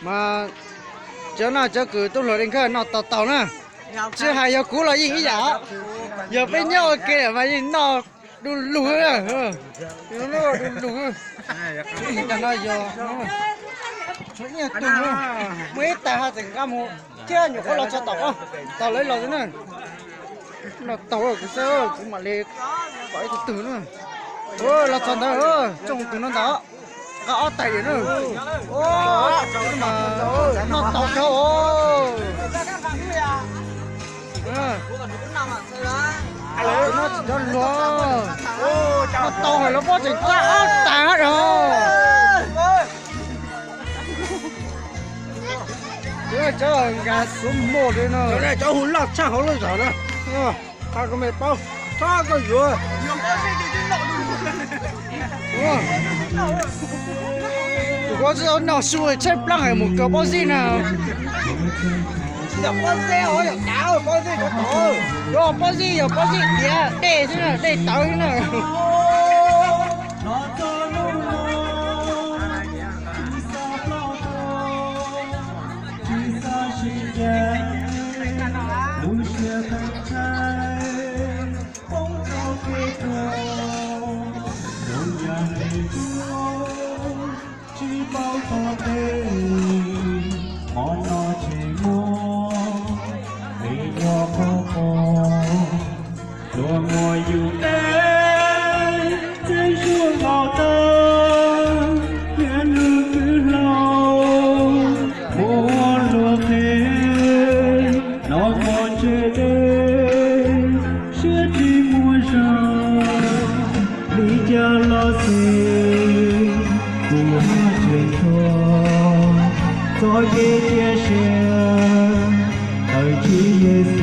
Mas cov no cov kws tub hluas Dej Khawj noj tau tau na. Tsis hais yog kuv los yeej ib yam. Yog peb nyob ua ke mas yeej noj du lug, du lug. Ib tag no yog tshuav ib tug, muaj ib tag ho tseem nqa mus thiab, nyuam qhuav los txog tom ko, tau lawv los na. Noj tau kuv xwb, kuv mam li pom ib tug twg na. Los txog ntawd, tsoo tus no ntag, nqa ob tais diam na. Noj tau dhau os. Noj tsis cov luag, noj tau hais lawv pob tseem nqa ob tais dhau. Cov nkag xuv muaj li no, cov hu loj tshaj hauv lub zos na. Qha koj me paub, txhob koj yuav. Tus kuv tsis tau noj su tshaib plab heev mus kawm pob zeb na. Pob zeb, pob zeb yog pob zeb tiav dej xwb na, dej tawv xwb na. Tsis paub txog tej hmo no tsis muaj, vim nyob qhov qhov, luag muaj yus tej, tej suab nkaus tawg, thiab nws kwv hlau, muaj luag qhev, los muaj ntsej dej, siab tsis muaj zog, li cas los xij, kuv haj tseem tshuav txoj kev cia siab, tawm tswv Yexus